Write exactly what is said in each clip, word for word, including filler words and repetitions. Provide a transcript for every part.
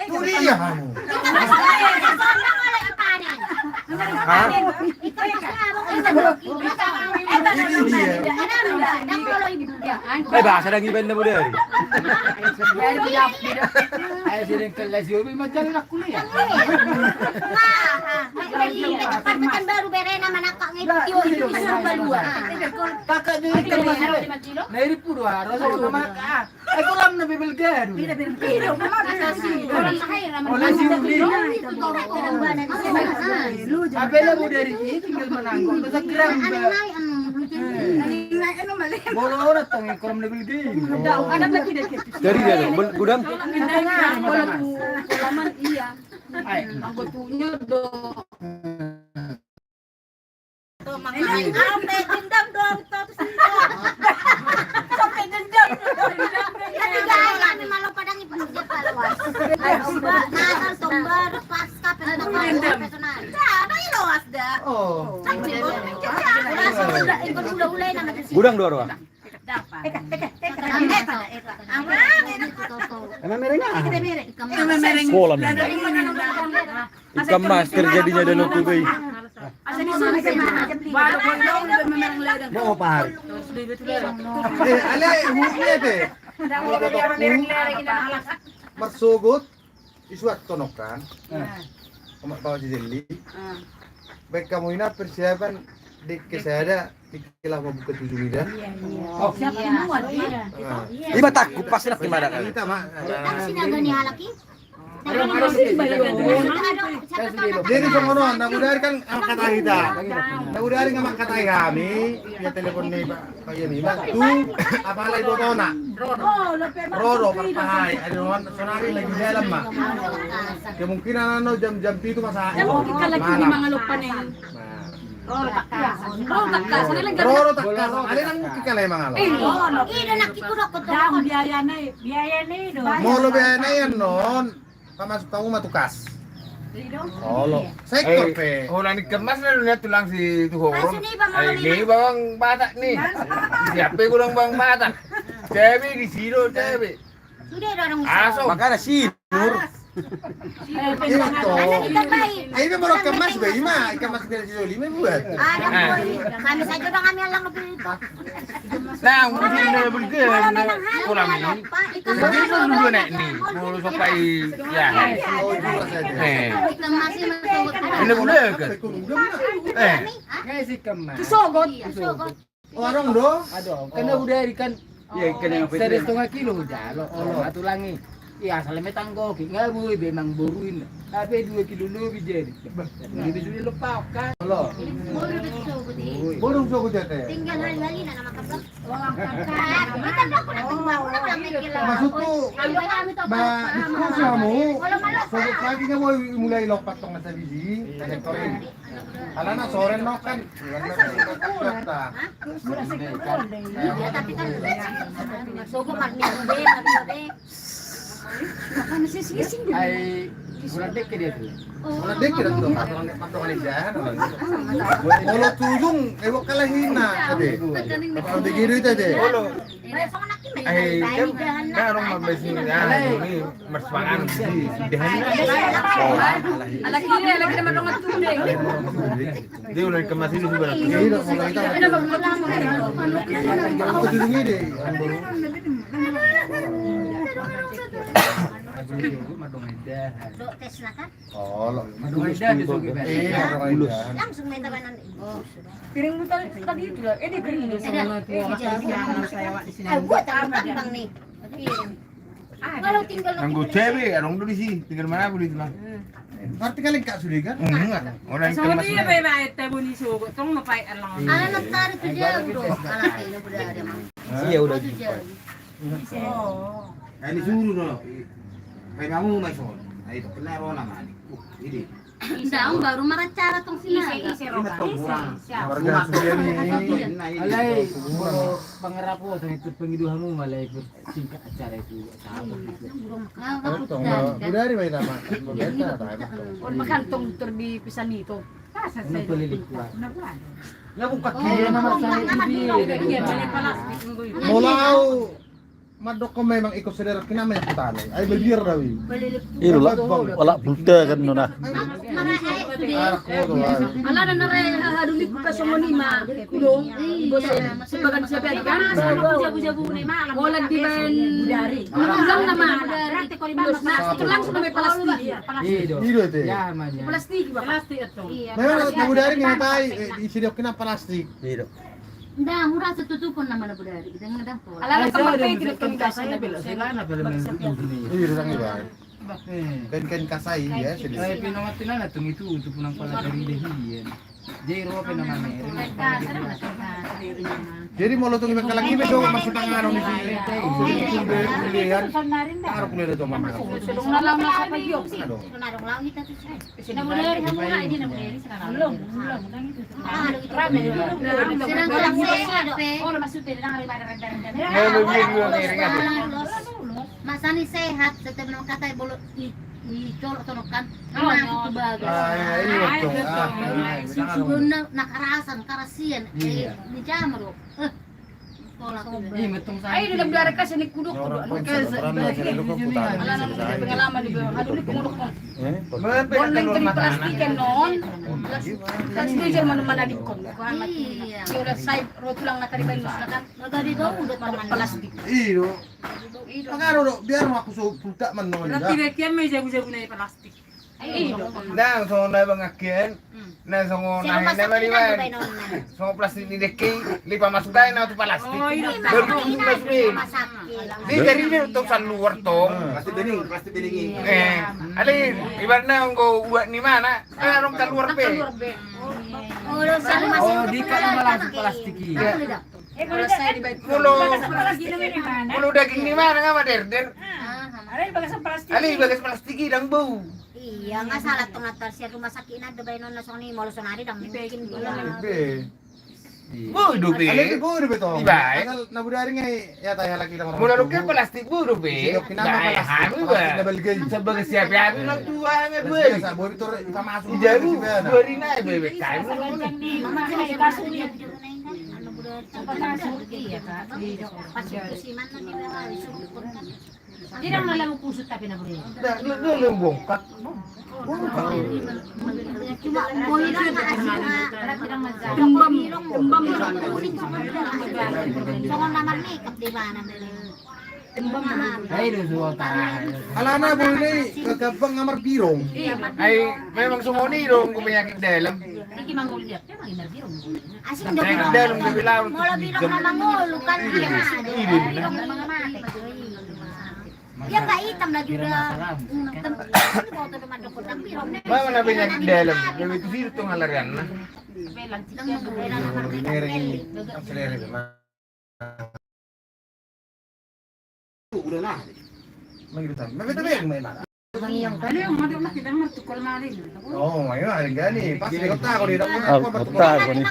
Turia hamu. Hah? Ini dia. Eh, bahasa lagi band muda. Ayo, sering kelas, yo, macam nak kuliah. Pekan baru berena manakak ngedit yo, itu bisa balua. Kakak di kelas. Nah, ini pura, rasa sama kakak. Eh, kolam na bebel garu. Iya, bebel garu. Oleh si Uli. Apa yang mau dari ini tinggal menanggung. Masa geram, Mbak. Molo orang tong kolam na bebel garu. Jadi dia, gudang. Kolam iya. Anggotanya dong. Sampai dendam dong, tuh, tuh, sini, dong. Sampai dendam. Tapi jangan, kami malu padang ibu dia paluas. Natal, Tombar, Paskah, Pesta Tahunan, Pesta Tahunan. Nah, apa ini luas dah? Oh. Gudang dua, dua. Emang mereng ah? Sekolah memang. Ikan mas terjadinya dalam tubuh. Mau apa hari? Eh, ale, hubungi ate. Marsogot. Isuat tonok kan. Omak bawa si Jelly. Baik kamu ina persiapan di kesada di kelas membuka tujuh lidah. Siap semua dia. Ima takku pas nak gimana kan? Kita mak. Tapi sini agak nih halaki. Jadi songonon, na budari kan amak kata hita. Na budari kan amak kata hami, ya telepon ni Pak. Iya, Bima. Tu, apalagi dua tahun, nak? Roro, Parpahai. Ada orang sonari lagi dalam, Mak. Kemungkinan anu jam-jam pitu masa. Malam. Roro takkas. Roro takkas. Ada nang mungkin kali mangalop. Iya, nak ikut aku. Biaya nih, biaya nih dong. Molo biaya nih, non. Pamasuk tamu ma tu kas. Olo. Sektor pe. Holan ikan mas na dunia tulang si tu horon. Ai ni bawang Batak ni. Siapa gudang bawang Batak? Cabe di sini cabe. Aso. Makana sinur. Ima to. Ai ima baru ikan mas be ima, ikan mas dari sini lima buat. Ada kami saja bang kami alang lebih. Nah, mungkin na beli ke kolam ini. Jadi itu dulu naik ni. Mau sampai ya. Eh. Ini boleh ke? Eh. Kesogot. Warung do? Aduh, kan udah ikan. Iya, ikan yang apa itu? Setengah kilo udah. Lo, lo atulangi. Iya, asal metang goki, nggak bui, memang boruin. Tapi dua kilo lebih jadi. Jadi sudah lepas kan. Halo. Boru sogo jate. Tinggal hari-hari nak makan. Maksudku, ba diskusi kamu. Sogo lagi nggak mau mulai lopat tong masa biji. Ada korin. Alana soren no kan. Iya, tapi kan sogo marni be, marni be. Ai bulan dek dia tu. Bulan dek dia tu. Patungan dia. Molo tujung, eh, bukan lagi na, ade. Patungan dia gitu aja. Ai kan, kan orang mabesi, ah, ini mersuangan di, di dahan. Anak ini, anak ini mendongan tuh deh. Dia udah dikemas ini sudah. Iya, udah, kalau kita. Apa judulnya deh? Oh, lo. Langsung main tabanan. Piring lu tadi, tadi itu lah. Eh, dia piring lu. Eh, gua tak makan, Bang, nih. Kalau tinggal. Nanggo cewek, orang dulu sih. Tinggal mana boleh itu, Bang? Berarti kalian kak sudah kan? Enggak. Orang yang sama dia, Bang, eh, teh buni sogo. Tong ngapain, Bang? Anak tarik tuh jauh dong. Anak ini udah ada, Bang. Iya, udah. Tuh jauh. Oh. Ini suruh dong. Kayak kamu, Mas. Nah, itu kena rona, Bang. Uh, ini. Daong baru maracara tong sinaga. Ise, ise, Roba. Ise, siapa? Warga sendiri. Alai, kalau pangaraposan itu pengiduhanmu malah ikut singkat acara itu. Apa gitu? Nggak, nggak, bukan. Udah hari baik nama. Iya, iya, bukan. Oh, makan tong ter di pisan itu. Masa saya pelilih itu? Kenapa? Lah bukan kiri nama saya itu dia. Iya, beli palastik. Mau lau. Mandok memang ikut saudara kena main petani. Ai beliar dawi. Ilo lah. Alak bulta kan nona. Ala dan nare haduli buka songon ima. Kudong. Bos sebagan siapa kan? Jabu-jabu ni malam. Olah di baen. Ulang nama. Terus nah, langsung nama plastik. Ido. Ido itu. Ya, mana? Plastik, Pak. Plastik itu. Memang tahu dari ngetai, eh, isi dia kena plastik. Ido. Nda, hura setuju pun nama na budari. Kita ngedah pun. Ala ala sama pe tidak kami kasih na belok. Iya, datang iba. Kain-kain kasai ya sini. Saya pinong atin anak tung itu untuk pulang pala dari Dehian. Jadi rope nama ni. Jadi mau lo tung iba kalagi be do masuk tangan di sini. Taruh kuliah do mama. Sedang lawan apa yuk? Aduh. Sedang lawan kita tuh. Belum, belum. Masani sehat, setiap minum kata bolo i, i colok sono kan. Masuk tu bagas. Sudah na karasan, karasian. Di jamro. Ai do na biar kasih ni kudok kudok. Pengalaman di bawah. Aduh, di pengurus. Bola yang teri plastik kan non. Plastik aja mana mana di kon. Iya. Udah saya rotulang nak tadi banyu silakan. Magari bau udah teman plastik. Iyo. Makaro do biar aku so putak manon. Berarti dia kian mai jago-jago na plastik. Nang songon na bangakkean. Nang songon na hena maliwan. Songon plastik ni dengke. Lipa masuk dai na tu plastik. Baru tu masuk ni. Di dari ni tong saluar tong. Plastik bening, plastik bening. Eh, ale ibaratna anggo uak ni mana? Arong kaluar be. Oh, di kan masuk plastik. Molo daging ni mana nga maderder. Ale bagas plastik i dang bau. Iya, nga salah tong atar sian rumah sakit na do baenon na songon i molo sonari dang mungkin. Bau do be. Ale bau do be tong. Iba. Asal na budari nga i ya taya lagi dang. Molo dengke plastik bau do be. Plastik na balgai. Sebagai siapa ya? Bilang tua nga be. Biasa bau itu pamasuk. Jadi bau rina be. Tidak malah mau kusut tapi nak boleh. Dah, lu lu lu bongkak. Bongkak. Cuma boy itu tembem, tembem. Songon nama makeup di mana? Alana boleh ke gampang ngamar birong. Ai memang songon i dong ku penyakit dalam. Asing dong. Penyakit dalam dia bilang. Molo birong memang ngolu kan dia. Birong memang mati. Dia nggak hitam lagi udah. Mama na penyakit dalam. Dia itu situ ngalarian nah. Oh, ayo, ayo, gani. Pas di kota aku di dalam. Ah, kota aku ni.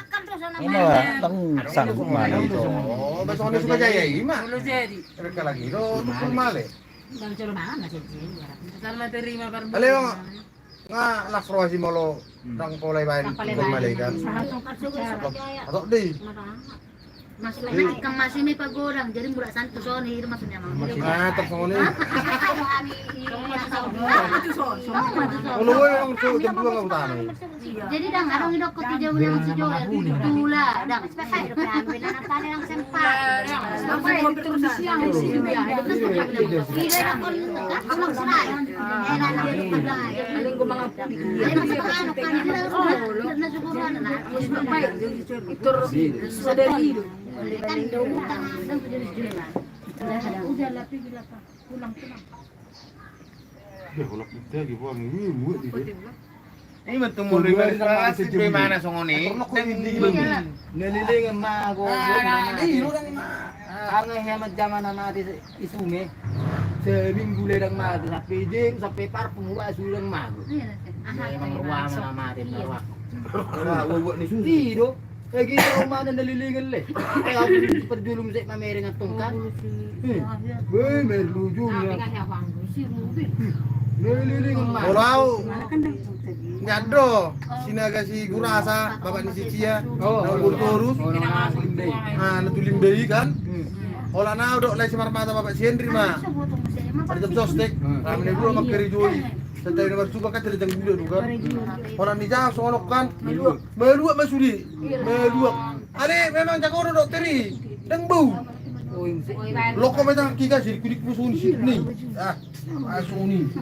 Ini lah, tang sanggup mana itu. Oh, besok ni suka jaya ima. Mereka lagi do tukul male. Aleo nga las roha si molo dang pola ibaen tukul male kan. Atok di. Masuk lagi ikan masih ni pagodang, jadi murah santu soni itu maksudnya mau. Ah, tersongoni. Kalau gue orang tuh jam dua nggak utama. Jadi dang adong idok ko tu jauh yang si Joel tula dang. Udah lah, pergi lah, Pak. Pulang, pulang. Dia kalau kita di buang ini buat dia. Ini betul mau dari sana si mana songon i. Nalilingan mago. Tangan hemat zaman nama di isunge. Seminggu ledang mago sampai jam sampai parfum gua sudah mago. Aha, memang ruangan mate, memang ruangan. Ora, uak ni susu. Ido. Eh, kita rumah ada lilingin le. Eh, aku perjulung sek mamereng antong kan. Weh, merluju ya. Lilingin mate. Ora, au. Nyado, Sinaga si Gurasa, bapak ni si Cia, na umur torus. Ah, na tu Limbei kan. Holan au do, lae si Marmata bapak si Henry ma. Ada jam sostek, rame na dua mangkari joi. Santabi na marsuba kan teri jam dua do kan. Holan ni jam songon kan. Meluak ma sude. Meluak. Ale memang jago do teri. Dang bau. Loko meta kika sirkudik musuh ni sini. Ah, musuh ni.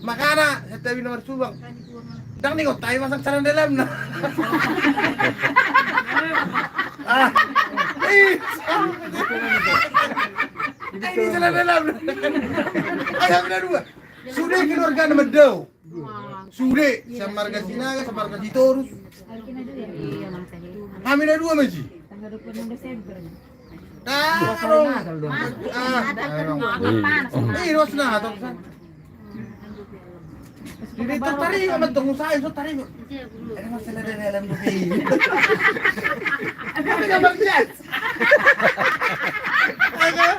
Makana santabi na marsuba. Dang ni kota i masang celana dalam na. Ah. Ih. Ini celana dalam na. Ayam na dua. Sude keluarga na mandao. Sude, sian marga Sinaga, sian marga Sitorus. Hami na dua ma i. Taro. Ah, eh, dos na, dos na. Jadi tertarik sama tunggu saya, so tarik. Ada masalah dari dalam negeri. Ada gambar jas.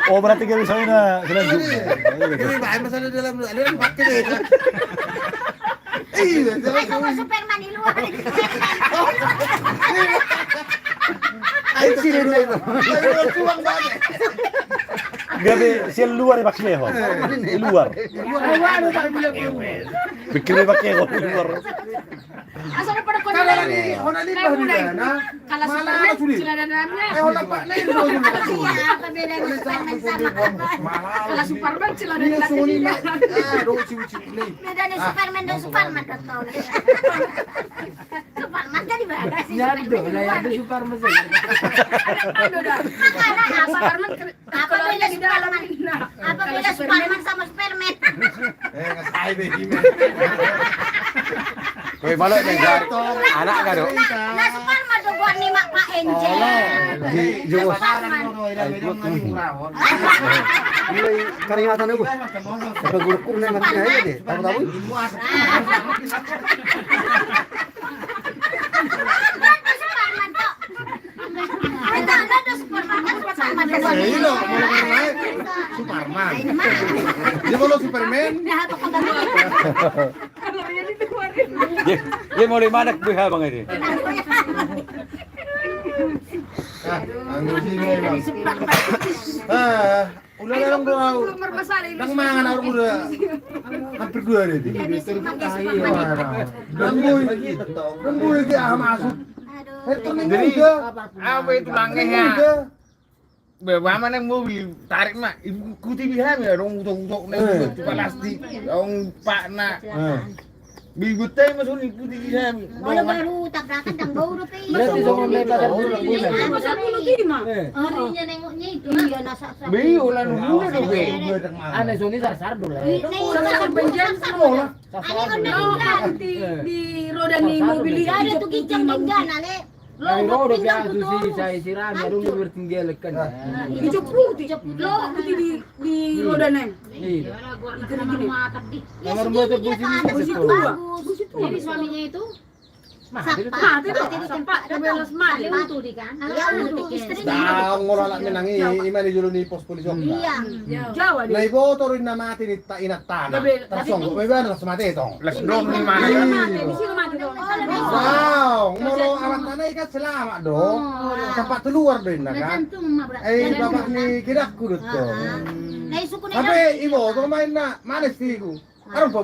Oh, berarti gak bisa ini, selanjutnya. Ini, Pak, masalah dalam negeri. Ada yang pakai deh. Iya, ada semua Superman di luar. Ayo sini dulu itu. Ayo, suang banget. Gabe sian luar dipakai ho. Di luar. Pikir dipakai ho di luar. Asal pada kau. Kalau ini, hona limbah di mana? Kalau Superman, celana dalamnya. Eh, hona pak, nih, apa bedanya Superman sama? Kalau Superman celana dalamnya. Beda nih Superman dan Superman, kan tahu. Superman kan di mana sih? Nyado, lah, ada Superman saja. Superman. Apa beda Superman? Apa beda Superman sama Superman? Eh, nggak sai be, gimana? Weh, malu nih, anak kan do. Nah, Superman do buat ni mak Pak Enjel. Di Jawa. Superman. Mulai karingatan aku. Apa guru kurna mati aja deh. Tahu tahu. Superman. Eh, iya, mau lain. Superman. Dia mau Superman. Dia, dia mau lima anak B H bang ini. Ah, anu sini, Bang. Ah. Udah, udah, udah, udah. Nang mangan, udah. Hampir dua hari, dia. Nunggu, nunggu lagi, ah, masuk. Jadi, apa itu langnya ya? Bawa mana mobil, tarik, Mak. Ikuti bilang ya, dong, utok-utok, nih, utok plastik, dong, pak, nak. Bibut tai masuk ni putih di hami. Molo baru tabrakan dang bau dope i. Berarti songon na i pasar Bulak Bulak. Anu sapuluh lima. Ngerinya nengoknya itu. Iya, na sak sak. Be i, holan udah dope. Ana songon i sar sar do lah. Ini sar sar. Di roda ni mobil i. Ada tu kincang denggan ale. Ai ro dope ahu tu si, sai si Rami, adong do bertinggal kan. Dicoputi, dicoputi di, di roda nai. Iya. Itu gini. Nomor motor busi ni. Busi tua. Busi tua. Jadi suaminya itu mati do. Mati do. Sempat kebelas mati. Mati kan. Iya, untuk istrinya. Tahu ngora anak menang i, ima di jolo ni pos polisi. Iya. Jawa dia. Na iboto do inna mati ni. Inanta na tarsonggot ma ibana, las mate tong. Las dong ni mana. Molo amanta na i kan selamat do. Sempat keluar do inna kan. Eh, bapak ni kidakku do tong. Tapi iboto ma inna, mana istriku. Arung bawa